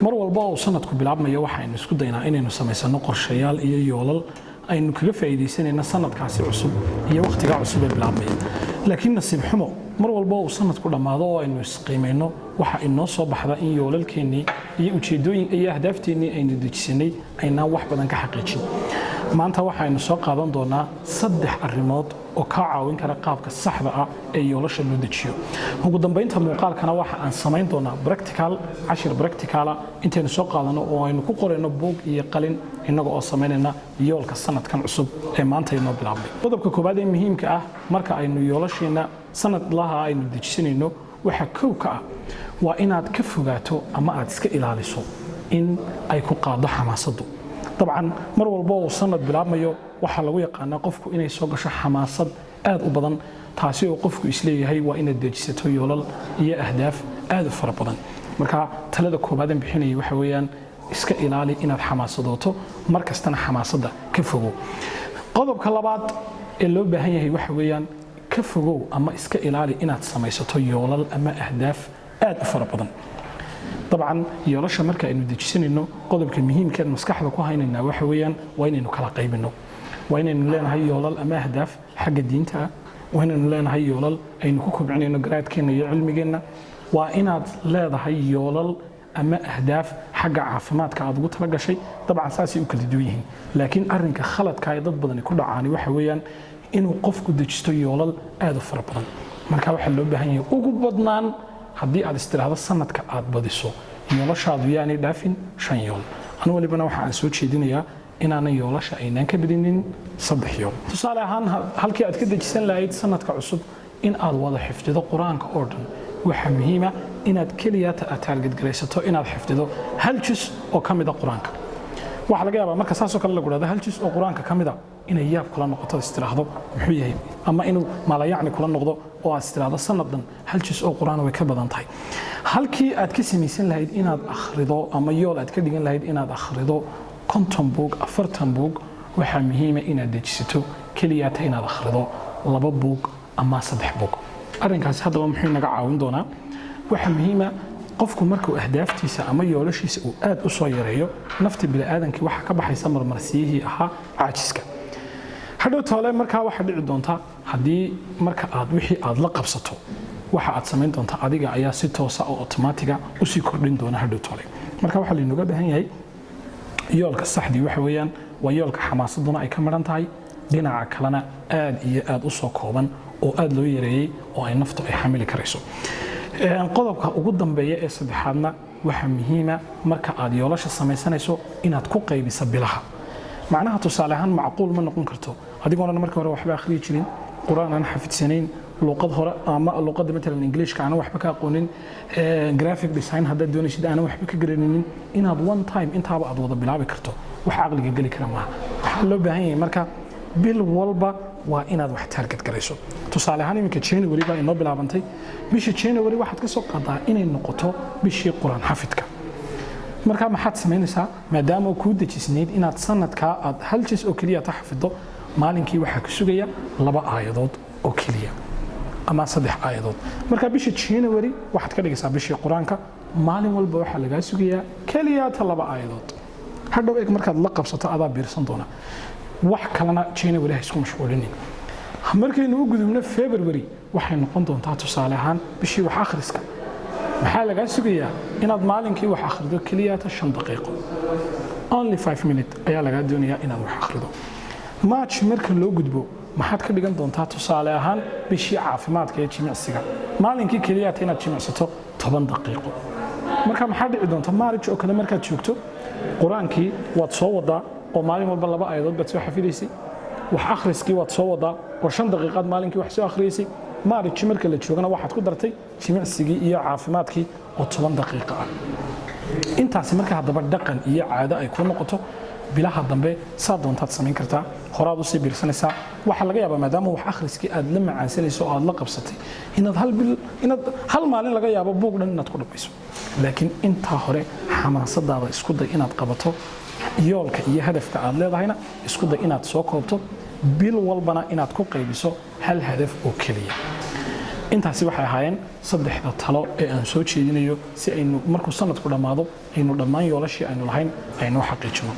Mar walba oo sanadku bilaabmayo, waxaynu isku daynaa inaynu samaysano qorshayaal iyo yoolal aynu kaga faa'iidaysanayna sanadkaasi cusub iyo wakhtigaa cusub ee bilaabmaya. Laakiin nasiib xumo, mar walba oo uu sanadku dhammaado oo aynu isqiimayno, waxa inoo soo baxda in yoolalkeennii iyo ujeeddooyin iyo ahdaafteennii aynu dejisanay aynaan wax badan ka xaqiijin. Maanta waxaynu soo qaadan doonaa saddex arrimood oo kaa caawin kara qaabka saxda ah ee yoolasha loo dejiyo. Ugu dambaynta muuqaalkana waxa aan samayn doonaa practical, cashir practical ah intaynu soo qaadano oo aynu ku qorayno buug iyo qalin, innaga oo samaynayna yoolka sanadkan cusub ee maanta inoo bilaabmay. Qodobka koowaad ee muhiimka ah marka aynu yoolasheena sanadlaha aynu dejisanayno, waxa kow ka ah waa inaad ka fogaato ama aad iska ilaaliso in ay ku qaaddo xamaasaddu. Dabcan, mar walba uu sanad bilaabmayo, waxaa lagu yaqaanaa qofku inay soo gasho xamaasad aad u badan, taasi oo qofku isleeyahay waa inaad dejisato yoolal iyo ahdaaf aad u fara badan. Marka talada koowaad aan bixinaya waxa weeyaan: iska ilaali inaad xamaasadooto, mar kastana xamaasadda ka fogow. Qodobka labaad ee loo baahan yahay waxa weeyaan: ka fogow ama iska ilaali inaad samaysato yoolal ama ahdaaf aad u fara badan. Dabcan, yoolasha marka aynu dejisanayno, qodobka muhiimka een maskaxda ku haynaynaa waxa weeyaan waa inaynu kala qaybino. Waa inaynu leenahay yoolal ama ahdaaf xagga diinta ah, waa inaynu leenahay yoolal aynu ku kobcinayno garaadkeenna iyo cilmigeenna, waa inaad leedahay yoolal ama ahdaaf xagga caafimaadka aad ugu talagashay. Dabcan, saasay u kala duwan yihiin. Laakiin arrinka khaladka ee dad badani ku dhacaani waxa weeyaan inuu qofku dejisto yoolal aad u fara badan. Marka waxaa loo baahan yahay, ugu badnaan haddii aad istiraahdo sanadka aad badiso, yoolashaadu yaanay dhaafin shan yool. Anu walibana waxa aan soo jeedinayaa inaanan yoolasha aynaan ka badinin saddex yool. Tusaale ahaan, halkii aad ka dejisan lahayd sanadka cusub in aad wada xifdido Qur-aanka oo dhan, waxaa muhiima inaad keliyaata aad target garaysato inaad xifdido hal jus oo ka mida Qur-aanka. Waxaa laga yaabaa marka saasoo kale lagu dhahdo hal jus oo Qur-aanka ka mida inay yaab kula noqoto, istiraahdo muxuu yahay, ama inuu maalayacni kula noqdo oo aad istiraahdo sanadan hal jus oo Qur-aan way ka badan tahay. Halkii aad ka samaysan lahayd inaad akhrido ama yool aad ka dhigan lahayd inaad akhrido 50 buug, 40 buug, waxaa muhiima inaad dejisato keliyaata inaad akhrido laba buug ama saddex buug. Arrinkaasi haddaba muxuu inaga caawin doonaa? Waxaa muhiima qofku markuu ahdaaftiisa ama yoolashiisa uu aad u soo yareeyo, nafta bini'aadankii waxaa ka baxaysa marmarsiyihii ahaa caajiska. Hadhow toole markaa waxaa dhici doonta, haddii marka aad wixii aad la qabsato, waxa aad samayn doonta adiga ayaa si toosa oo otomaatiga usii kordhin doona hadhow toole. Marka waxaa laynooga baahan yahay, yoolka saxdii waxa weeyaan waa yoolka xamaasaduna ay ka maran tahay, dhinaca kalena aad iyo aad u soo kooban oo aad loo yareeyey oo ay naftu ay xamili karayso. Qodobka ugu dambeeya ee saddexaadna, waxaa muhiima marka aad yoolasha samaysanayso inaad ku qaybiso bilaha. Macnaha, tusaale ahaan, macquul ma noqon karto adigoonan marka hore waxba akhriyi jirin, Qur-aan aan xafidsanayn, luqad hore ama luqadda matalan Ingiliishka aanan waxba ka aqoonin, graphic design haddaad doonaysid aanan waxba ka garanaynin, inaad one time intaaba aad wada bilaabi karto. Wax caqliga geli kara maaha. Waxaa loo baahan yahay marka bil walba waa inaad wax target garayso. Tusaale ahaan, iminka January baa inoo bilaabantay. Bisha January waxaad ka soo qaadaa inay noqoto bishii Qur-aan xafidka. Marka maxaad samaynaysaa? Maadaama kuu dejisnayd inaad sanadkaa aad hal jis oo keliya ta xafido, maalinkii waxaa ku sugaya laba aayadood oo keliya ama saddex aayadood. Marka bisha January waxaad ka dhigaysaa bishii Qur-aanka. Maalin walba waxaa lagaa sugayaa keliyaata laba aayadood. Hadhow eeg, markaad la qabsato adaa biirsan doona. Wax kalena January ha isku mashquulinin. Markaynu u gudubno February, waxay noqon doontaa tusaale ahaan bishii wax akhriska. Maxaa lagaa sugayaa? Inaad maalinkii wax akhrido keliyaata 5 daqiiqo, only 5 minute ayaa lagaa doonayaa inaad wax akhrido. March marka loo gudbo, maxaad ka dhigan doontaa? Tusaale ahaan, bishii caafimaadka ee jimicsiga, maalinkii keliyaata inaad jimicsato 10 daqiiqo. Marka maxaa dhici doonta March oo kale markaad joogto? Qur-aankii waad soo wadaa oo maalin walba laba aayadood baad soo xafidaysay. Wax akhriskii waad soo wadaa oo 5 daqiiqaad maalinkii wax soo akhriyaysay. March marka la joogana, waxaad ku dartay jimicsigii iyo caafimaadkii oo 10 daqiiqo ah. Intaasi marka haddaba dhaqan iyo caado ay ku noqoto, bilaha dambe saa doontaad samayn kartaa, horaad usii biirsanaysaa. Waxaa laga yaabaa, maadaama wax akhriskii aad la macaansanayso oo aad la qabsatay, inaad hal bil, inaad hal maalin laga yaabo buug dhan inaad ku dhammayso. Laakiin intaa hore xamaasadaada isku day inaad qabato. Yoolka iyo hadafka aad leedahayna isku day inaad soo koobto, bil walbana inaad ku qaybiso hal hadaf oo keliya. Intaasi waxay ahaayeen saddexda talo ee aan soo jeedinayo si aynu markuu sanadku dhammaado aynu dhammaan yoolashii aynu lahayn aynu xaqiijino.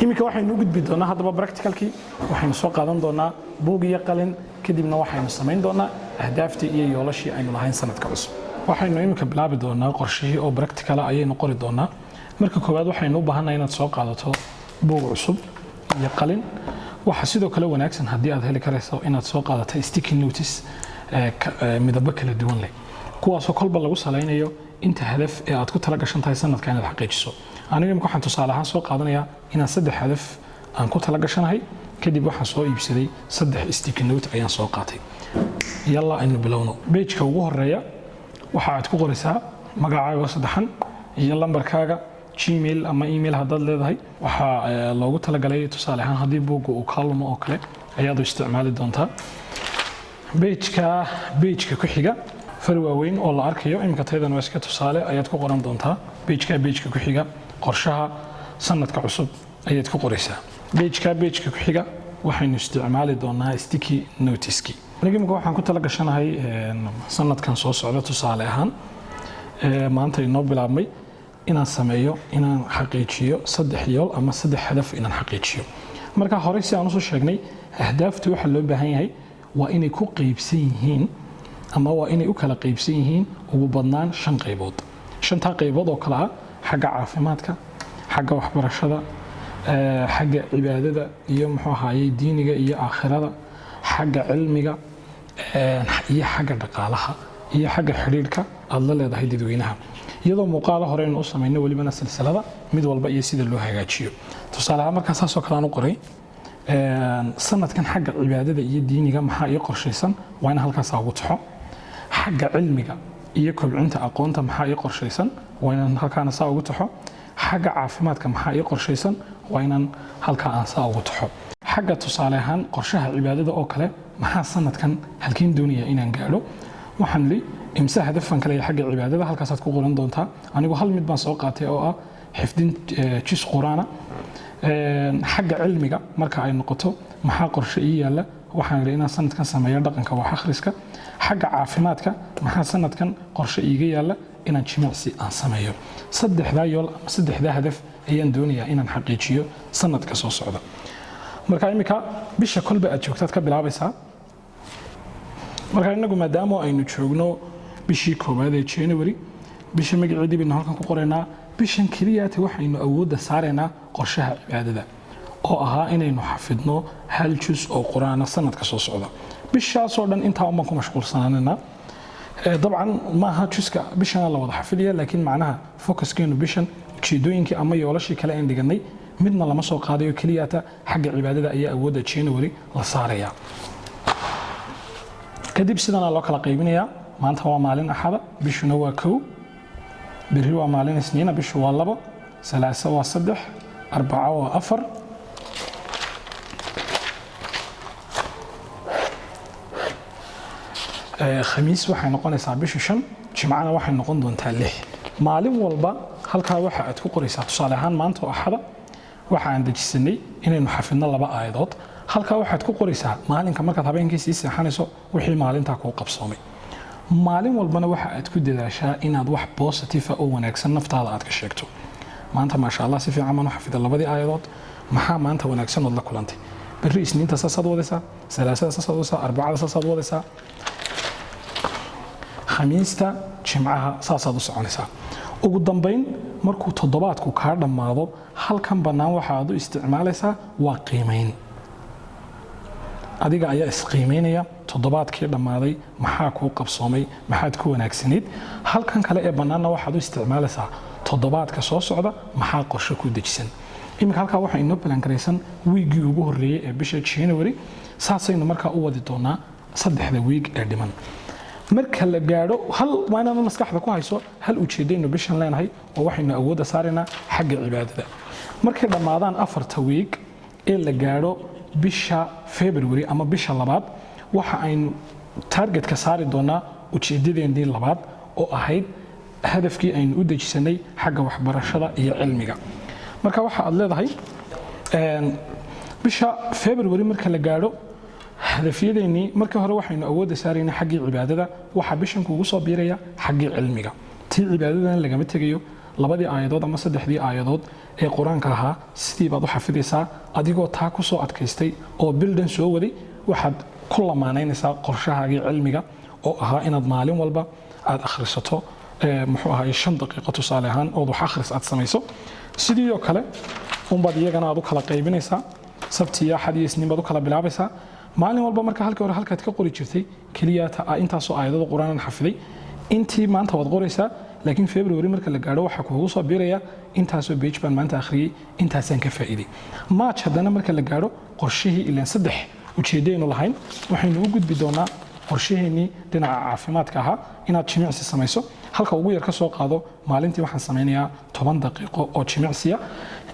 Iminka waxaynu u gudbi doonaa haddaba practicalkii. Waxaynu soo qaadan doonaa buug iyo qalin, kadibna waxaynu samayn doonaa ahdaaftii iyo yoolashii aynu lahayn sanadka cusub. Waxaynu iminka bilaabi doonaa qorshihii oo practical ah ayaynu qori doonaa. Marka koowaad, waxaynu u baahannahay inaad soo qaadato buug cusub iyo qalin. Waxaa sidoo kale wanaagsan, haddii aad heli karayso, inaad soo qaadato sticky notes midabo kala duwan leh, kuwaasoo kolba lagu salaynayo inta hadaf ee aad ku tala gashan tahay sanadka inaad xaqiijiso. Aniga imika waxaan tusaale ahaan soo qaadanayaa inaan saddex hadaf aan ku tala gashanahay. Kadib waxaan soo iibsaday saddex sticky note ayaan soo qaatay. Yalla, aynu bilowno. Pageka ugu horeeya waxa aad ku qoraysaa magacaaga oo saddexan iyo lambarkaaga, Gmail ama email haddaad leedahay. Waxaa loogu talagalay, tusaale ahaan, haddii buugga uu kaa lumo oo kale ayaad u isticmaali doontaa. Pageka, pageka ku xiga, far waaweyn oo la arkayo, iminka taydan waa iska tusaale, ayaad ku qoran doontaa. Pageka, pageka ku xiga, qorshaha sanadka cusub ayaad ku qoraysaa. Pageka, pageka ku xiga, waxaynu isticmaali doonaa sticky noteski. Aniga imika waxaan ku tala gashanahay sanadkan soo socda, tusaale ahaan maanta inoo bilaabmay, inaan sameeyo, inaan xaqiijiyo saddex yool ama saddex hadaf inaan xaqiijiyo. Marka horey si aan usoo sheegnay, ahdaaftu waxaa loo baahan yahay waa inay ku qaybsan yihiin ama waa inay u kala qaybsan yihiin ugu badnaan shan qaybood. Shantaa qaybood oo kale ah: xagga caafimaadka, xagga waxbarashada, xagga cibaadada iyo muxuu ahaayey diiniga iyo aakhirada, xagga cilmiga iyo xagga dhaqaalaha iyo xagga xidhiidhka aad la leedahay dadweynaha. Iyadoo muuqaalo hore aynu u samayno welibana silsilada mid walba iyo sida loo hagaajiyo. Tusaale ahaan, markaa saasoo kale aan u qoray, sanadkan xagga cibaadada iyo diiniga maxaa ii qorshaysan? Waa in halkaasaa ugu taxo. Xagga cilmiga iyo kobcinta aqoonta maxaa ii qorshaysan? Waa inaan halkaana saa ugu taxo. Xagga caafimaadka maxaa ii qorshaysan? Waa inaan halkaa aan saa ugu taxo. Xagga, tusaale ahaan, qorshaha cibaadada oo kale, maxaa sanadkan halkiin doonaya inaan gaadho? Waxaan li imse hadafan kale xagga cibaadada, halkaasaad ku qoran doontaa. Anigu hal mid baan soo qaatay oo ah xifdin jis quraana. Xagga cilmiga marka ay noqoto, maxaa qorshe ii yaalla? Waxaan idhi inaan sanadkan sameeyo dhaqanka wax akhriska. Xagga caafimaadka maxaa sanadkan qorshe iiga yaalla? Inaan jimicsi aan sameeyo. Saddexdaa yool ama saddexdaa hadaf ayaan doonayaa inaan xaqiijiyo sanadka soo socda. Marka imika bisha kolba aad joogtaad ka bilaabaysaa. Marka inagu maadaama aynu joogno bishii koowaad ee January, bisha magaceedii baynu halkan ku qoraynaa. Bishan keliyaata waxaynu awoodda saaraynaa qorshaha cibaadada oo ahaa inaynu xafidno hal jus oo qur-aana sanadka soo socda. Bishaasoo dhan intaa unbaan ku mashquulsanaanayna. Dabcan maaha juska bishana la wada xafidaya, laakiin macnaha focuskeenu bishan ujeedooyinkii ama yoolashii kale aan dhiganay midna lama soo qaadayo. Keliyaata xagga cibaadada ayaa awoodda January la saaraya. Kadib sidana loo kala qaybinayaa. Maanta waa maalin Axada, bishuna waa 1. Berri waa maalin Isniina, bishu waa 2. Salaasa waa 3, Arbaco waa 4, Khamiis waxay noqonaysaa bishu 5, Jimcana waxay noqon doontaa 6. Maalin walba halkaa waxa aad ku qoraysaa, tusaale ahaan maanta oo Axada waxa aan dejisanay inaynu xafidno laba aayadood. Halkaa waxaad ku qoraysaa maalinka markaad habeenkii sii seexanayso wixii maalintaa kuu qabsoomay. Maalin walbana waxa aad ku dadaashaa inaad wax positive oo wanaagsan naftaada aad ka sheegto. Maanta, maasha Allah, si fiican baan u xafiday labadii aayadood. Maxaa maanta wanaagsan ood la kulantay? Berri Isniinta saasaad wadaysaa, Salaasada saasaad wadaysaa, Arbacada saasaad wadaysaa, Khamiista, Jimcaha saasaad u soconaysaa. Ugu dambayn, markuu toddobaadku kaa dhammaado, halkan bannaan waxa aad u isticmaalaysaa waa qiimayn. Adiga ayaa isqiimaynaya: toddobaadkii dhammaaday maxaa kuu qabsoomay, maxaad ku wanaagsanayd? Halkan kale ee bannaanna waxaad u isticmaalaysaa toddobaadka soo socda maxaa qorshe ku dejisan. Iminka halkaa waxaa inoo balangaraysan wiiggii ugu horreeyey ee bisha January. Saasaynu markaa u wadi doonaa saddexda wiig ee dhiman. Marka la gaadho hal, waa inaad maskaxda ku hayso hal ujeedaynu bishan leenahay oo waxaynu awoodda saaraynaa xagga cibaadada. Markay dhammaadaan afarta wiig ee la gaadho bisha February ama bisha labaad, waxa aynu targetka saari doonaa ujeedadeennii labaad oo ahayd hadafkii aynu u dejisanay xagga waxbarashada iyo cilmiga. Marka waxa aad leedahay, bisha February marka la gaadho Hadafyadeennii markii hore waxaynu awoodda saaraynay xaggii cibaadada, waxaa bishan kuugu soo biiraya xaggii cilmiga. Tii cibaadadana lagama tegayo. Labadii aayadood ama saddexdii aayadood ee Qur-aanka ahaa sidii baad u xafidaysaa, adigoo taa ku soo adkaystay oo bildan soo waday. Waxaad ku lamaanaynaysaa qorshahaagii cilmiga oo ahaa inaad maalin walba aad akhrisato, muxuu ahaay, 5 daqiiqo tusaale ahaan, ood wax akhris aad samayso. Sidii oo kale unbaad iyagana aad u kala qaybinaysaa. Sabti iyo Axad iyo Isniin baad u kala bilaabaysaa maalin walba. Marka halkii hore halkaad ka qori jirtay keliya intaasoo aayadada Qur-aanan xafiday, intii maanta waad qoraysaa, laakiin February marka la gaadho waxaa kuugu soo biiraya intaasoo page baan maanta akhriyey, intaasaan ka faa'iiday. March haddana marka la gaadho, qorshihii ilaan saddex ujeeddaynu lahayn, waxaynu u gudbi doonaa qorshaheennii dhinaca caafimaadka ahaa, inaad jimicsi samayso. Halka ugu yar ka soo qaado, maalintii waxaan samaynayaa 10 daqiiqo oo jimicsiya,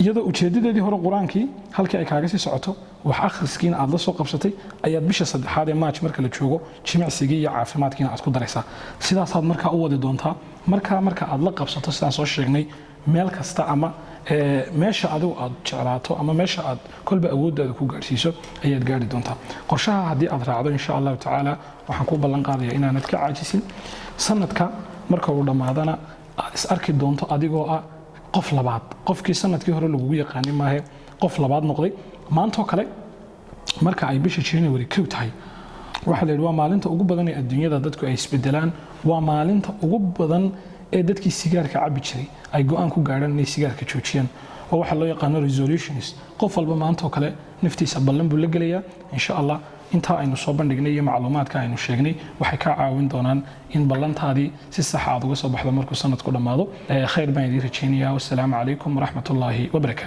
iyadoo ujeeddadeedii hore Qur-aankii halkii ay kaaga sii socoto, wax akhriskiina aad la soo qabsatay, ayaad bisha saddexaad ee March marka la joogo jimicsigii iyo caafimaadkiina aad ku daraysaa. Sidaasaad markaa u wadi doontaa. Markaa marka aad la qabsato sidaan soo sheegnay, meel kasta ama meesha adigu aad jeclaato ama meesha aad kolba awooddaada ku gaadhsiiso ayaad gaari doontaa. Qorshaha haddii aad raacdo, insha Allahu tacaala, waxaan ku ballan qaadaya inaanad ka caajisin. Sanadka marka uu dhammaadana aad is arki doonto adigoo ah qof labaad. Qofkii sanadkii hore lagugu yaqaanin maahe, qof labaad noqday. Maantoo kale marka ay bisha January 1 tahay, waxaa la yidhi waa maalinta ugu badan ee adduunyada dadku ay isbedelaan. Waa maalinta ugu badan ee dadkii sigaarka cabi jiray ay go'aan ku gaadhaan inay sigaarka joojiyaan. Oo waxaa loo yaqaano resolutions. Qof walba maantoo kale naftiisa ballan buu la gelayaa. Insha Allah, intaa aynu soo bandhignay iyo macluumaadka aynu sheegnay waxay kaa caawin doonaan in ballantaadii si saxa aad uga soo baxdo markuu sanadku dhammaado. Khayr baan idiin rajaynayaa. Wassalaamu calaykum waraxmatullaahi wabarakaatu.